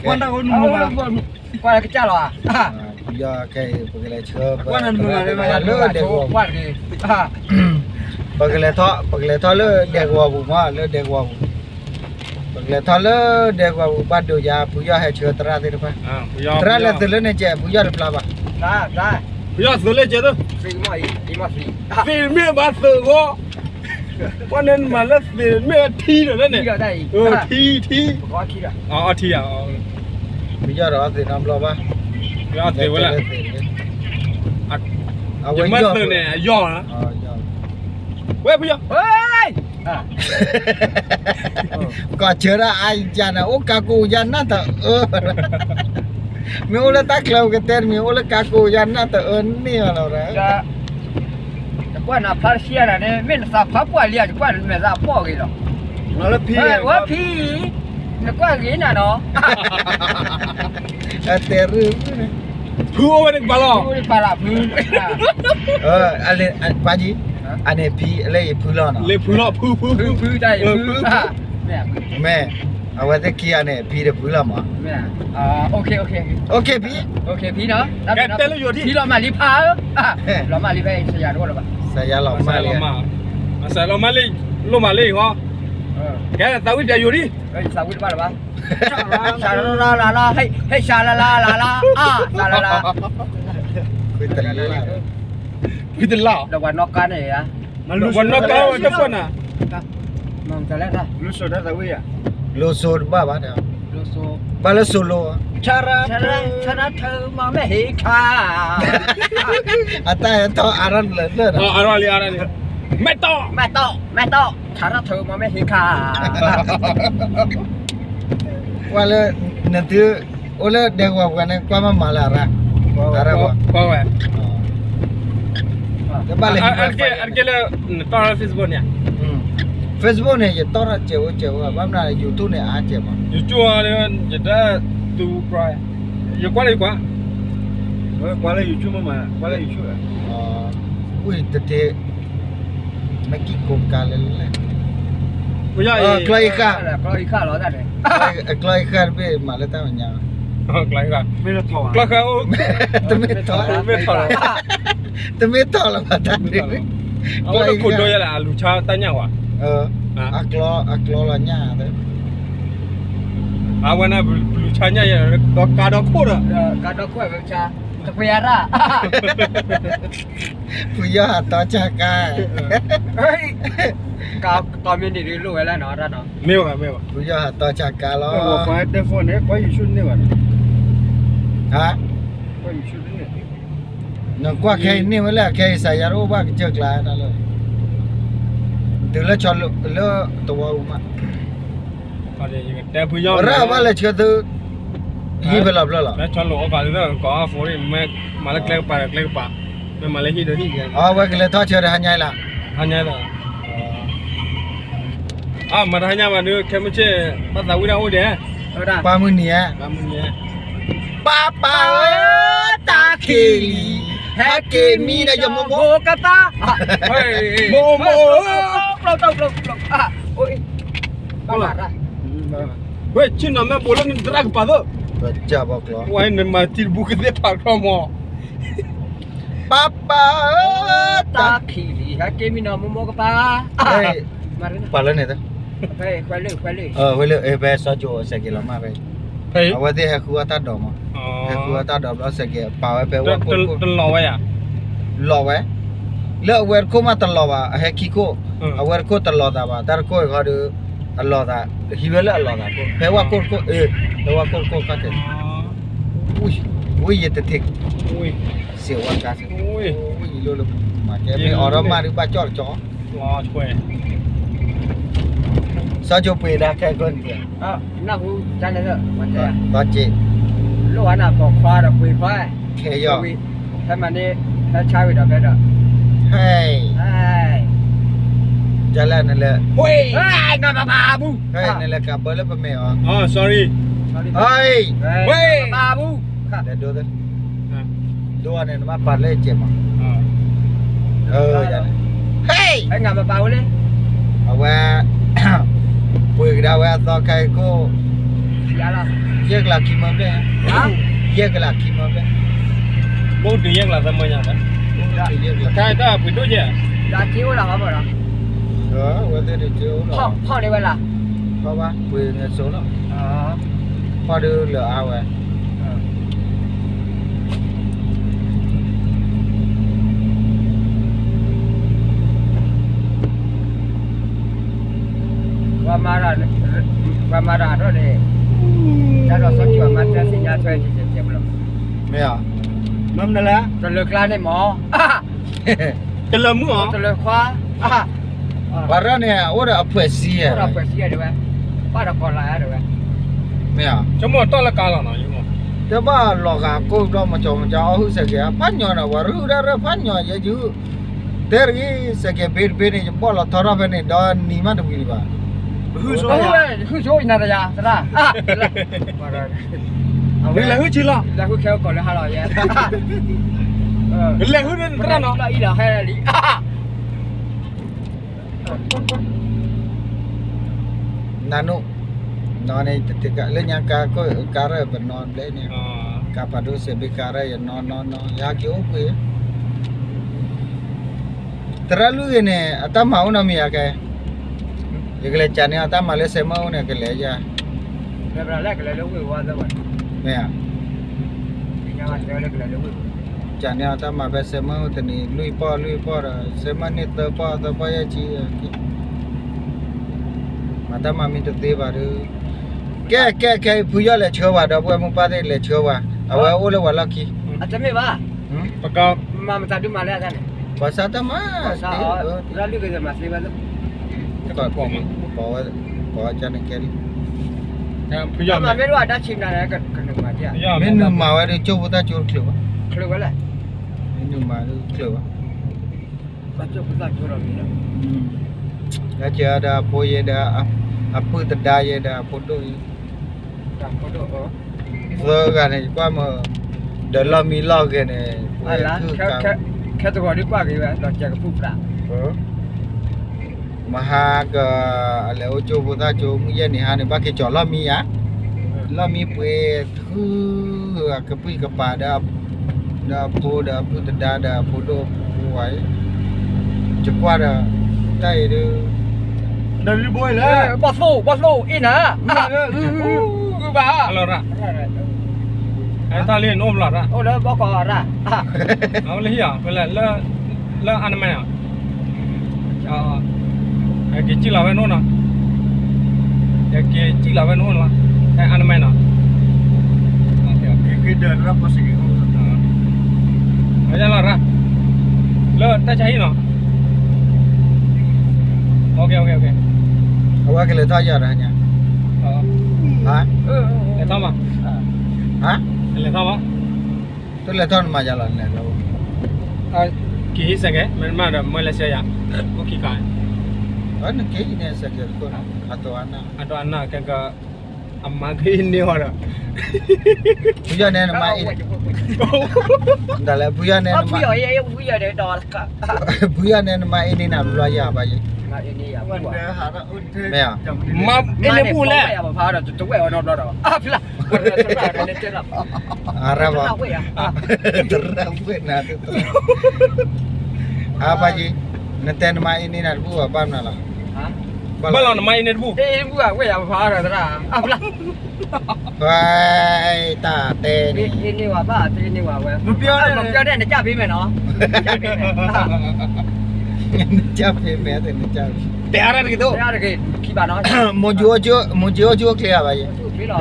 ကွၢ်တၢ်အိၣ်နမုၢ်မး, ကွၢ်လၢကစၢ်လီၤဧါ, ပယီၤခဲအံၤ ပကလဲၤဆှၢ ပှၤလၢဒဲကဝီၤပူၤ, ပကလဲၤထီၣ် ပကလဲၤထီၣ်လၢဒဲကဝီၤပူၤမး, လၢဒဲကဝီၤပူၤ, ပကလဲၤထီၣ်လၢဒဲကဝီၤပူၤ ဘၣ်ဒိယါ ပယီၤဟဲဆှၢသရၣ်သ့ၣ်တဖၣ်, သရၣ်လဲၤသုးလၢန့ၣ်ကဲ ပယီၤတပျၢ်ဘၣ်, ပယီၤသုးလၢကဲ, သ့ၣ်မ့ၢ်ဘၣ်သုးဂီၢ် ပှၤန့ၣ်မၤလၢသ့ၣ်မ့ၢ်ထံဒီးလၢန့ၣ်, ထံထံ, အီထံယၤ, ပယီၤဒီးအီသ့ၣ်နီတဘျီဘၣ်, ပယီၤသ့ၣ်ဝဲလၢ, အဝဲမ့ၢ်သုးန့ၣ်အယီၤ, ဝဲပယီၤ, ကီၢ်ဆၢဒၣ်အါယၤန့ၣ် အိၣ်ကါကိၢ်ယါနၢ်တအၢ မ့ၢ်အိၣ်လၢတၢ်ချၢပကတဲတမံၤ အိၣ်လၢကါကိၢ်ယါနၢ်တအၢန့ၣ်လီၤ, တကွၢ်နၤဖျါတဆံးနၤန့ၣ် မ့ၢ်နသးဖးပှၢ်လံဧါ တကွၢ်မဲာ်သးပှီၢ်ဂ့ၤလီၤ, ဝဲဖံ, နကွၢ်ဂ့ၤနၤနီၤ, တဲရူၢ် ဖုအိၣ်ဝဲန့ၣ်ကပၤလီၤ, ဖု, ပၢ်ကံ, အန့ၣ်ဖံလၢယဖုလီၤနီၤ, လၢဖုလီၤ, ဖု, ဖု, ဖု, ဖု, မ့ၢ်, အဝဲသ့ၣ်ခံဂၤန့ၣ် ဖံဒီးဖုလီၤမး, ဖံ, ဖံလီၤမးလံဖး, လီၤမၢ်လံဖးဧၢ, လီၤမၢ်လံဖဲ စယၤတအိၣ်လၢၤဘၣ်, စယၤလီၤမၢ်လံ, စယၤလီၤမၢ်လံ, လိၣ်မးလံအံၤဃီ, ကဲသးဝံၣ်တဲယိၤဒံ, သးဝံၣ်တဘၣ်လၢၤဘၣ်, လါလါလါလါ, ဟဲရှါလါလါလါလါ, လါလါလါ, ဖုတလၢ်, ဖုတလၢ်, ဒီးပှၤနီၣ်ကါန့ၣ်ဧါ, ပှၤနီၣ်ကါဝဲတကွၢ်နၤ, လိၣ်စိတဘၣ်ဘၣ်, ဘၣ်လၢစိလိ, ဆၣ်ရၣ်ထၢမၤမ့ၢ်ဟ့ခါ, အတၢ်ဟဲထီၣ်အါထီၣ်လၢာ်လၢာ်, မဲာ်တီၢ်, မဲာ်တီၢ်, မဲာ်တီၢ်, ဆၣ်ရၣ်ထၢမၤမ့ၢ်ဟ့ခါ, ကွၢ်လၢ, နသု, အိၣ်လၢဒဲကဝီၤပှၤန့ၣ် ကွၢ်မၤမၤလၢအရၣ်, အရၣ်, ကွၢ်ဝဲ, တဘၣ်လၢ, အတက့ၢ်လၢ, နတီၢ်လၢ Facebook န့ၣ်, Facebook န့ၣ် ယတီၢ်ထီၣ်စဲးဝဲစဲးဝဲ ဘၣ်မနုၤ YouTube န့ၣ် အါစဲးမး, YouTube ယတၢ်သူ, ယကွၢ်လၢယကွၢ်, ကွၢ်လၢ YouTube မး, ကွၢ်လၢ YouTube, ဝံၣ်တထ့, မ့ၢ်ကံၢ်ကိးကါလဲၣ်လဲၣ်, ကျီအံၤဃၣ်, ကျီအံၤဃၣ်တဘ့ၣ် မၤလၢတၢ်မဲာ်ညါ, ကျီဃၣ်, တမ့ၢ်ထီၣ်, တမ့ၢ်ထီၣ်လၢၤဘၣ်တၢ်န့ၣ်, အဝဲတခိၣ်ဒိယလဲၣ် အလူၤဆါတၢ်ညၣ်ဝဲ, အကျီလီၤညၣ်, အဝဲန့ၣ် ပလူၤဆါညၣ်ယဲၢ် ဒီးကါဒီခိၣ်ဒီး, ကါဒီခိၣ်ဝဲဆါ, တပှ့ၤအရၣ် ဖုယီၢ်ဟးတီဆါကါ, ကါတီမ့ၢ်န့ၣ်ဒ်လိၣ်ဝဲလၢနီၤ, မ့ၢ်ဘၣ်, မ့ၢ်ဘၣ်, ဖုယီၢ်ဟးတီဆါကါလီၤ, ဟါ, နကွၢ်ခဲအံၤန့ၢ်ဝဲလၢ ခဲအံၤစးယါတအိၣ်ဘၣ်ကစၢၢ်ကျါတၢ်လၢ, တုၤလၢဆီလၢတဝီပူၤမး, ရၣ်ဘၣ်လၢဆှၢသု, ဟံၣ်ဖဲလီၤဖျၢၣ်လီၤ, မၤလၢကျဲကပၤဒီးကျဲကပၤ, မ့ၢ်မၤလၢဟံၣ်ဒီးဟံၣ်, အဝဲကလဲၤထီၣ်ဆၢဒီးဟါညါလီၤ, ဟါညါလီၤ, မၤတဟါညါဘၣ်ဒုး ခဲမုၢ်ဆ့ၣ် ဘၣ်သးဝံၣ်ဒၣ်အိၣ်ဒဲး, ပှၤမုၢ်နံၤဧါ, ပှၤမုၢ်နံၤဧါ, ပၢ်ပၢ်ဧၢ, တၢ်ခံးလံ, ဟဲက့ၤမံဒီးယမိၢ်မိၢ်ကပၢ်, မိၢ်မိၢ်ဧၢ, ဝဲဆ့ၣ်နီၤမ့ၢ်ဘိးလၢနသရၣ်ကပၤသၢ, ဝဲနမၤထံတဘူကသ့ၣ်ဖးကျီမး, ပၢ်ပၢ်ဧၢ, တၢ်ခံးလံ ဟဲက့ၤမံနီၤမိၢ်မိၢ်ကပၢ်, ပာ်လၢန့ၣ်, ဝဲလၢ ဖဲစီၤကိၤစဲးက့ၤလီၤမၢ်ဖဲ, အဝဲသ့ၣ်ဟဲဃုအီၣ်တၢ်ဒိးမး, ဟဲဃုအီၣ်တၢ်ဒိးဘျီစဲးက့ၤပာ်ဝဲဖဲဝဲခိၣ်, တလီၤဝဲယါ, လီၤဝဲ, လၢအဝဲတခိၣ်မးတလီၤဘၣ် အဟဲခံခိၣ်, အဝဲတခိၣ်တလီၤသးဘၣ် တၢ်တခိၣ်အံၤဃီဒီး, အလီၤသး, ဟံးဝဲလၢအလီၤသး, ဖဲဝဲခိၣ်တခိၣ်, ဖဲဝဲခိၣ်တခိၣ်ခီတဲ, ဝံၣ်ယတထံး, စ့းဝါကါ, ဝံၣ်ယလိၣ်လၢ, မၤကဲမ့ၢ်အီၤဒီးမၢ်ဒုးဘၣ်ကၠီၣ်တကၠီၣ် စီၤကိၤပှ့ၤဒၣ်ခဲကိးနံၤ, သီက့, လိၣ်ဝဲနၤကိးခွါဒီးပှ့ၤခွါ, ခဲယီၤ, ဟဲမၤန့ၢ်, ဟဲဆါဝံၤဒီးဖဲဒီး, ဟဲ, ဒ်လဲၣ်နလဲၤ, နလဲၤကးဘၢလၢပမဲာ်အီၤ, ဟဲ, ဘၢ, ဒိ, ဒိန့ၣ် နဘၣ်ပာ်လၢကဲးမး, ဟဲ, အဝဲ, ပှ့ၤကဒါဝဲအသီခဲကိး, ယါလီၤ ယဲၢ်ကလးခံမၢဘျဲၣ်, ယဲၢ်ကလးခံမၢဘျဲၣ်, ဘိၣ်ဒုးယဲၢ်ကလးသၢမၢညါ, တၢ်ပှ့ၤဒိၣ်ယဲၢ်, အဝဲသ့ၣ်တက့ၢ်အိၣ်လီၤ, ဖီၣ်ဒ်ဝဲလၢ, ဖီၣ်ဘၣ်ပှ့ၤန့ၣ်စိလီၤ, ဖီၣ်ဒ်လၢအါဝဲ ပှၤမၤတၢ်ထီၣ်န့ၣ်, တၢ်ဒီးစီၤကၠီၤမၤတၢ်သ့ၣ်ညါထွဲကဲကဲကဲလီၤ, မ့ၢ်ဧါ, မ့ၢ်မနုၤလဲၣ်, တလၢကျါန့ၣ်မ့ၢ်, တလၢမုၢ်အီၤ, တလၢခွါ, ပှၤရၢၢ်န့ၣ် အိၣ်ဒီးအဖှဲးစံဧါ, အိၣ်ဒီးအဖှဲးစံဧါတဝဲ, ပၣ်ဒီးကီၤလၤဧါတဝဲ, မ့ၢ်ဧါ, ဆိကမိၣ်တီၢ်လၢကါလီၤနီၤ, တဘၣ်လီၤဂာ်ကိၣ်ဒီးမၤကၠီမၤကၠီ အီၣ်ဟုၣ်စဲးကဲး ဖးညီနီၤ ပှၤရဟုၣ်တၢ်ရၢၢ်ဖးညီ ယဲယဟုၣ်, တဲတဂ့ၤ စဲးကဲးဘ့တဘ့န့ၣ် ယဘီၣ်လီၤထီထီၣ်ဖဲန့ၣ် ဒီးနံၤမးတဝံၤဒံးဘၣ်, ဟုၣ်ဆိယနၤတယၤသရၣ်, လဲၤဟုၣ်ဆံလီၤ, လဲၤဟုၣ်ခဲကိးလၢဟါလီၤယဲ, လဲၤဟုၣ်သရၣ်နီၤ, လီၤအံၤလီၤဟဲလံ နနိ, နီၢ်န့ၣ် တကးလၢညါကါကါရၢၢ်ပနီၢ်ဘျဲၣ်န့ၣ်, ကါဖးဒိၣ်စဲးဘ့ကါရၢၢ် ယနီၢ်နီၢ်နီၢ် ယဟဲက့ၤအိၣ်ကွံာ်, သရၣ်လွံၢ်ဂ့ၤန့ၣ် အတၢ်မၤအိၣ်နီတမံၤဧါကဲ, ယကလဲၤကးန့ၢ်အတၢ်မၤလၢစဲးမၢအိၣ်န့ၣ် ကလဲၤယၤ, မ့ၢ်ဧါ ကးန့ၢ်အတၢ်မၤဖဲစဲးမၢအိၣ်တနံၤ လွံၢ်ပီၢ်လွံၢ်ပီၢ်ဒီး စဲးမၢန့ၢ်သၢပီၢ်သၢပီၢ်ယဲၢ်ဆံ, မၤတၢ်မၤမ့ၢ်တသ့ဘၣ်ဒီး, ကဲကဲကဲ ဖုယီၢ်လဲၤဆှၢဝဲဒီး ပဝဲမိၢ်ပၢ်သ့ၣ်လဲၤဆှၢဝဲ, အဝဲအိၣ်လၢပှၤလီၢ်ခံ, အတမ့ၢ်ဘၣ်, မၤမတၤဒုးမၤလၢအတၢ်န့ၣ်, ပှၤစးတၢ်မၤ, ပှၤစးအီၤ, ရၢ်လွံၢ်ဂ့ၤမၤသ့ဝဲ, ပဝဲကန့ၣ်ကဲလံ, မ့ၢ်တၢ်ဆံးမနုၤလဲၣ်, မ့ၢ်နုာ်မၤဝဲဒီး ကၠိဖိသၣ်ကၠိတချုးဘၣ်, ချုးဝဲလဲၣ်, မ့ၢ်နုာ်မၤဒီးချုးဘၣ်, ဘၣ်ကၠိဖိသၣ်ကၠိဒီးမ့ၢ်လီၤ, လၢကဒီးအဖိယဲဒီး, အပုၢ်သဒါယဲဒီးအဖိဒိၣ်အံၤ, သၢဂၤန့ၣ် ယကွၢ်မး, ဒီးလီၢ်မံလီၢ်ဂဲၤန့ၣ်, ခဲတဂီၤဒ်ကွၢ်က့ၤဝဲ ဒီးကဲကပူၣ်ပြး မဟါက, အလဲၤအိၣ်ကၠိဖိသၣ်ကၠိ မုၢ်ယဲၢ်နံၤဟါန့ၣ် ဘၣ်က့ၤကၠီၤလီၢ်မံဧါ, လီၢ်မံပှ့ၤ, ဟု, အကပံၢ်ကပၤဒီး, ဒီးအဖိဒီးအပုၢ်သဒါဒီးအဖိဒိၣ်အဖိဝါအံၤ, ယကွၢ်ဒီး, တၢ်အံၤဒုး, ဒီးဒုးဘိလဲၣ်, ဘီၣ်သိၣ်ဘီၣ်သိၣ်အ့ၣ်နၤ, ဘၣ်, ဟဲထီၣ်လံနအိၣ်ဘျီရၣ်, အိၣ်လၢဘီကီးရၣ်, အဝဲလၢဟံၣ်ဧါ, ဖဲလဲၣ်, လၢအနမဲာ်ဧါ, က့ၤစံၣ်လီၤဝဲနအိၣ်နီၤ, က့ၤစံၣ်လီၤဝဲနအိၣ်နီၤ, ဖဲအနမဲာ်နီၤ, လီၤရၣ်, လၢတၢ်ဆါဟံၣ်နီၤ, အဝဲကလဲၤထီၣ်ယၤဒီးညါ, လဲၤထီၣ်မး, လဲၤထီၣ်မး, တလဲၤထီၣ်နမၤယၤလီၤန့ၣ်, က့ၤဟံၣ်စဲးကဲး မ့ၢ်မးဒီးမၢလဲၤဆှၢယၤ, အိၣ်ခံခါ, နက့ၤဟံၣ်န့ၢ်စဲးကဲးတခိၣ်နီၤ, အတီအနၢ်, အတီအနၢ်ကဲက အမါက့ၤန့ၢ်အီၤဒီး, ဖုယီၢ်န့ၣ်နမါအ့ၣ်, ဒ်လဲၣ် ဖုယီၢ်န့ၣ်, ဖုယီၢ်န့ၣ်နမါအ့ၣ်န့ၢ်နၤဘျီယၤဘၣ်ယဲ, မ့ၢ်ဧါ, မ့ၢ်န့ၣ်ဘူၣ်လဲၣ်, အရၢၢ်ဘၣ်, တရၢၢ်ဝဲနၤ, အါဘၣ်ယဲ, နတဲနမါအ့ၣ်န့ၢ်နၤတဘူၣ်ဘၣ် ဘၣ်မနုၤလီၤ, ဘၣ်လီၤနမါအ့ၣ်န့ၢ်တဘူၣ်, တၢ်တဲန့ၣ်, မပြောနဲ့, မပြောနဲ့, နကြပေးမယ်နော်, နကြပေးမယ်, နကြပေးမယ်, တဲအါတဂ့ၤ, တဲအါတဂ့ၤ, မိၢ်ကၠိအိၣ်ကၠိချ့ဧါဘၣ်ယဲ, မ့ၢ်ဧါ,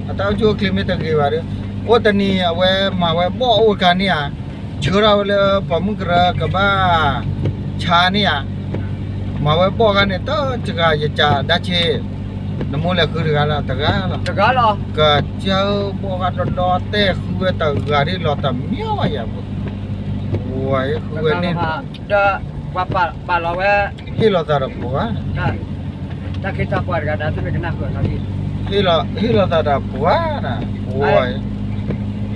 အတၢ်အိၣ်ကၠိအိၣ်ချ့မ့ၢ်တဂ့ၤဘၣ်ဒီး, အိၣ်တနံၤအဝဲမၤဝဲဘီၣ်အိၣ်တခါန့ၣ်ဧါ, ဆှၢထီၣ်ဝဲလၢပိာ်မုၣ်ကရၢကဘၣ်ဆါန့ၣ်ဧါ, မၤဝဲဘီၣ်ခါန့ၣ် တၢ်စှၤယစှၤဒၣ်ဆ့, နမိၢ်လဲၤဃုတဂၤလီၤ တဂၤလီၤ, တဂၤလီၤ, ကစၢၢ်ဘီၣ်ခါဒီဒီတဲဃုဝဲတဂၤဒ်လီၤတမံၤဝဲယၤ, ဝဲဃုဝဲန့ၣ်, ဒီးပှၤပာ်လီၤဝဲ, ဟ့ၣ်လီၤသးဒီးပှၤ တၢ်ခ့တၢ်ပှၤတဂၤဒၣ် သုမ့ၢ်ကနၣ်ဃုာ်နီၢ်ဂံၢ်, ဟ့ၣ်လီၤသးဒီးပှၤ,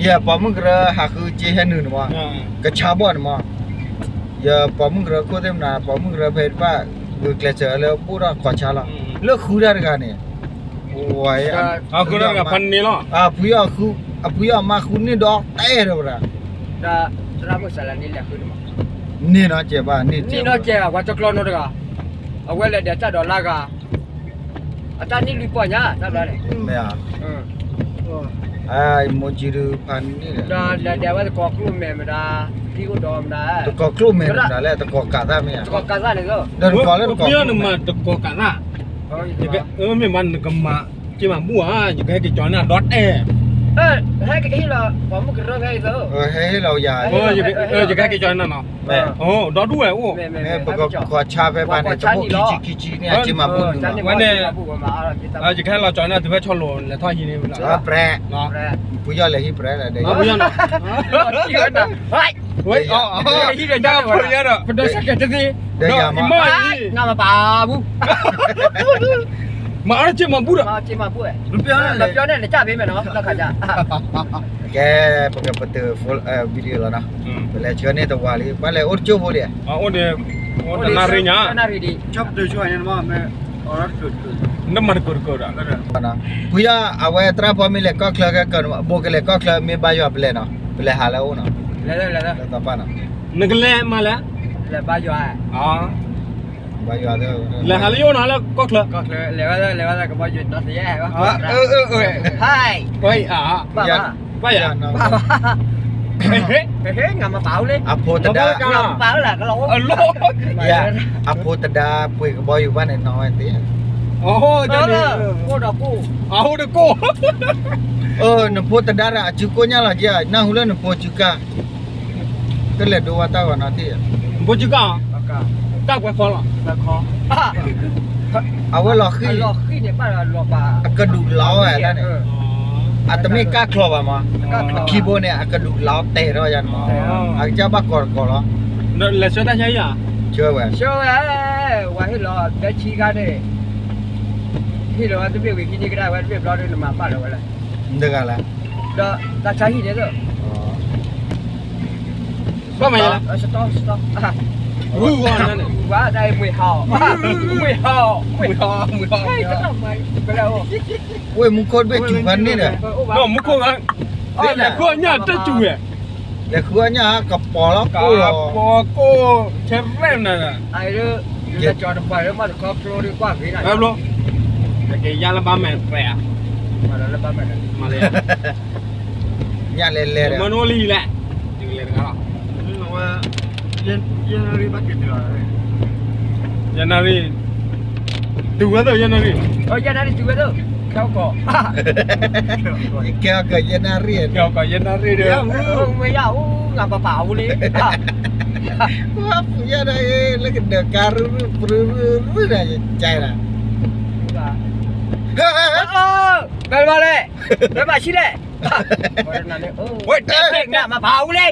ယပိာ်မုၣ်ကရၢဟးဃုက့ဟဲနုာ်န့ၣ်မး, ကဆါဘီၣ်န့ၣ်မး, ယပိာ်မုၣ်ကရၢခိၣ်သ့ၣ်မနၤ ပိာ်မုၣ်ကရၢဖဲတဖၣ်, ဂုာ်ကျဲးစၢးလၢဘိၣ်ထီၣ်ခီၣ်ဆါလီၤ, လၢဃုတၢ်တဂၤန့ၣ်, ဝဲ ဖးန့ၣ်လီၤ, ဖုယီၢ်မါဃုန့ၢ်ဒီးတဲဒီးဝဲဒၣ်, န့ၢ်နီၤကဲဘၣ်, န့ၢ်နီၤကဲဘၣ်, ပှၤတကျီနီတဂၤ, အဝဲလဲၤဒီးတၢ်ဒီးလၢဂၤ, အတၢ်န့ၢ်လွံၢ်ပီၢ်ညါ, တၢ်ဘျီန့ၣ်, မ့ၢ်ဧါ, မိၢ်ကံဒုးဖးန့ၣ်ဒီး ဒီးလဲၤဒီးဝဲတကိးကျိၣ်မဲာ်မတၤ, ထံအိၣ်ဒီးမတၤ, တကိးကျိၣ်မဲာ်မတၤလဲၣ်, တကိးကးသၣ်မ့ၢ်ဧါ, တကိးကးသၣ်န့ၣ်လီၤ, ဒီးတကိးလၢတကိး, နမၤတကိးကးသၣ်, မ့ၢ်မးနကမၤ, က့ၤမၤဘူၣ်ဧါ, ယကဟဲက့ၤကၠီန့ၣ်ဒီးတဲ, ဟဲက့ၤဟ့ၣ်လီၤ, ပှၤမုၣ်ကရၢဖဲအံၤသိ, ဟဲဟ့ၣ်လီၤယၤ, ယကဟဲက့ၤကၠီန့ၣ်နီၤ, ဒီဒူၣ်ဝဲအိၣ်, ပကခွါဆါဖဲဘၣ်န့ၣ် တဘိခံဆံခံဆံန့ၣ် အက့ၤမၤဘူၣ်န့ၣ်, ဝဲန့ၣ်, ယကဟဲလီၤကၠီန့ၣ် တုၤဖဲဆီလိာ်လဲၤထီၣ်ဟံးန့ၣ်, ပြဲ, ဖုယီၢ်လဲၤဟံးပြဲလၢဒဲ, ဝဲ, ဝဲ, ပဒီးဆၢကဲးတသ့, ဒီးယၤမး, မၤအီၣ်က့ၤမၤဘူၣ်ဒီး, ကဲ, ပကပတုာ် video လီၤနီၤ, ပလဲၤဆှၢန့ၢ်တဝၤလံ, ဘၣ်လဲၤအိၣ်တကၠိၢ်ဖိဒံး, အိၣ်ဒီးတနၣ်ရံၣ်ညါ, နမၤတကိးတကိးဒီး, ဖုယီၢ် အဝဲသရၣ်ဖီမ့ၢ်လဲၤကီၢ်ချၢခဲကၢၢ်န့ၣ် ဘိးကလဲၤကီၢ်ချၢမ့ၢ်ဘါယွၤပလဲၤနီၤ, ပလဲၤဟးလၢအအိၣ်နီၤ, နကလဲၤမၤလဲၣ်, လဲၤဟးလၢယအိၣ်နီၤလၢကီၢ်ချၢ, ဘၣ်ယွၤ, ဘၣ်ယွၤ, အဖိတဒါ, အဖိတဒါပှ့ၤကဘီယူၤဘၣ်န့ၣ်နီၤဝဲသ့, အအိၣ်ဒီးကိၢ်, အအိၣ်ဒီးကိၢ်, နဖိတဒါဒီးအစုကိၢ်ညါလီၤက့, နၢ်ဟူလၢနဖိစုကၢ် တလဲၤဒိဝဲတၢ်ဂီၤနီတထံၣ်, နဖိစုကၢ်, တၢ်ကွဲးဖီလီၤ, အဝဲလီၤဃံၢ်, အကဒုးလီၤဝဲဒၣ်န့ၣ်, အတမ့ၢ်ကၢ်ချီဘၣ်မး, ခံဘိန့ၣ် အကဒုးလီၤတဲာ်ထီၣ်ယၤန့ၣ်မး, အကစၢ်ဘၣ်ကီၤတကီၤလီၤ, လဲၤဆှၢတၢ်ဆါဟံၣ်ဧါ, ဆှၢဝဲ, ဆှၢဝဲ, ဝဲဟ့ၣ်လီၤဘဲဆံခါန့ၣ်, ဟ့ၣ်လီၤဝဲတဘ့ၣ်ဝံၤဟံးန့ၢ်ကဒါဝဲတဘ့ၣ်ဘျီဒီးနမၤပာ်လီၤဝဲလဲၣ်, တဂၤလဲၣ်, ဒီးတၢ်ဆါဟံၣ်န့ၣ်သိး ဘၣ်မၤယလဲၣ်, ဝါဒၣ်မွေဟီ, မွေဟီ, မွေဟီ, ဝ့ၢ်မူခိၣ်တဘ့ၣ်စူၤဖးန့ၣ်ဒီး, မူခိၣ်, လဲၤဃုအီၣ်ညၣ်တစူၤဝဲ, လဲၤဃုအီၣ်ညၣ်ကပီၤလီၤကိၢ်လီၤ, ကပီၤကိၢ်, ထဲရဲၣ်နၤ, ကၠီတပှၢ်လၢမၤတခီဖျိဒီးကွၢ်ဂ့ၤနၤ, ကယါလၢဘၣ်မဲာ်ပြဲးဧါ, မၤလၢ, ညၣ်လဲၤလဲၤဒီး, မနုၤလံလဲၣ်, လဲၤတဂၤလီၤ, ယနၣ်ရံၣ်, တုၤဝဲသိးယနၣ်ရံၣ်, ယနၣ်ရံၣ်တုၤဝဲသိး, ခဲအီၣ်ကီးယနၣ်ရံၣ်, ခဲအီၣ်ကီးယနၣ်ရံၣ်ဒီး, မ့ၢ်ယၤအိၣ်ငါပပာ်အိၣ်လံ, ပှၤဖုးယၤဒီး, လၢကဒၢးကါရုရုရုရုဒီးယကဲဒီး, ဘယ်မှာလဲ, ဘယ်မှာရှိလဲ, မပာ်အိၣ်လံ,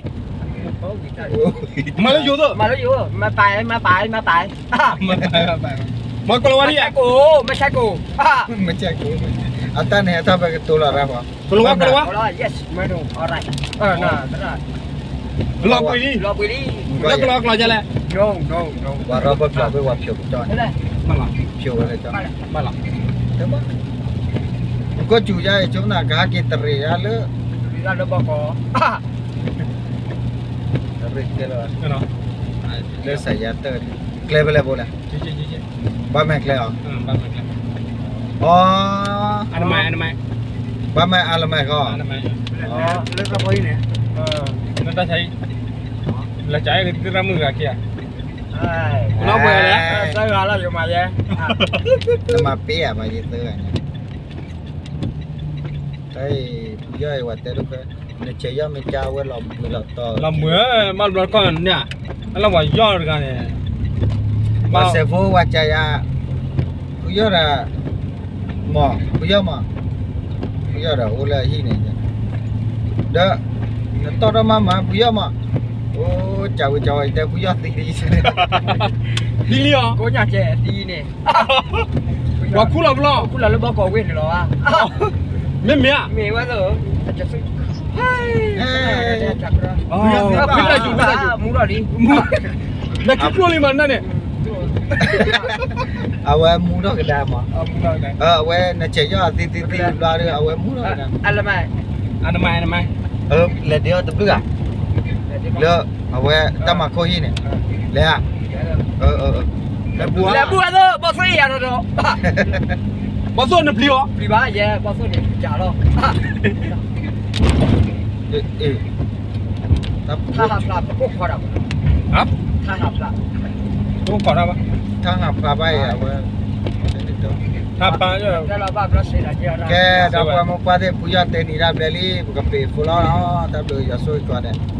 မၤလၢယိၤသိး, မၤလၢယိၤ, မပာ်, မပာ်, မပာ်, မကိးလီၤဝဲဒၣ်, မဆဲကိး, မဆဲကိး, မဆဲကိး, အတၢ်န့ၣ်အတၢ်ပကတိၤလီၤရၣ်ပှၤ, ကလီၤဝါ, ကလီၤဝါ, လီၤပှ့ၤလံ, လီၤပှ့ၤလံ, လၢကလီၤကလီၤယလဲၣ်, ဝၤရီဘၢၣ်ကျီၤဘ့ၣ်ဝၤဖျိးကတီၢ်, ဖျိးဝဲလၢကတီၢ်, ကီၢ်စူၤယါအံၤ ဆိကမိၣ်ကဟဲက့ၤတရံးယါလၢ, လၢဘီကီး, တရံးကဲလၢ, လၢစးယါတၢၢ်, ကျဲဖဲလဲၣ်ဘိလဲၣ်, ဘၣ်မဲာ်ကျဲအီၤ, အီ, ဘၣ်မဲာ်အါလမဲာ်ကီး, လၢတၢ်ဆါအံၤ, လၢကၠီကသရၣ်မုၣ်ဂၤခံဂၤ, နမၤပ့ၤဧါမးယသၢဂၤန့ၣ်, ဖုယီၢ်အံၤဝဲတဲဒိၣ်ခွဲ, နဆဲးယီၢ်မ့ၢ်ကါဝဲလီၤဘှံးလီၤတီၤ, လီၤဘှံး, မၤဘျီကီၢ်န့ၣ်, အလၢပှၤယီၢ်တဂၤန့ၣ်, ပှၤစဲးဖိဝဲကါယါ, ဖုယီၢ်ဒီး, မး, ဖုယီၢ်မး, ဖုယီၢ်ဒီးအိၣ်လၢအဟံၣ်န့ၣ်, ဒီး, နတီၢ်ထီၣ်မးမး ဖုယီၢ်မး, အိၣ်, ကၢ်ဝံၤကၢ်ဝံၤတဲဖုယီၢ်သံလံ, သံလံအီၤ, ကိးညါကဲသံန့ၣ်, ပှၤခူၣ်လီၤဘျီ, ခူၣ်လီၤလၢဘီကီးဝ့ၢ်န့ၣ်လီၤ, မ့မ့ၢ်ဧါ, မ့ၢ်ဝဲသိး, ဖုယီၢ်သံဘၣ်, မူလီၤလံ, နခံကျိလံမးနန့ၣ်, အဝဲမူထီၣ်ကဒါမး, အဝဲနဆဲးယီၣ်သ့သ့သ့ဘျီဒီး အဝဲမူထီၣ်ကဒါ, အနမၤ, အနမၤ, လဲၤဒ့အီၣ်တဘျုးဂၤ, လၢ အဝဲတၢ်မၤခိၣ်ဟံၣ်န့ၣ်, လဲၤဧါ, လဲၤဘူၣ်အသိး ဘီၣ်သိၣ်အံၤယၤဒီး, ဘီၣ်သိၣ်နပျံၤအီၤ, ပျံၤဘၣ်ယဲ ဘီၣ်သိၣ်န့ၣ် ပျံၤလီၤ, ထါဟးဖျါပအိၣ်ခိးဒၣ်, ထါဟးဖျါ, ပအိၣ်ခိးဒၣ်ဘၣ်, ထါဟးဖျါဘၣ်အံၤအဝဲ, ကဲ ဒီပုၢ်ဝဲၢ်မိၢ်ပှၢ်သ့ၣ် ဖုယီၢ်တဲနံၤဒၣ်ဘျဲလံ ပကပ့ၤဖိလီၤလီၤ တၢ်ဘျုးယွၤဆိၣ်ဂ့ၤကိးဂၤဒဲး.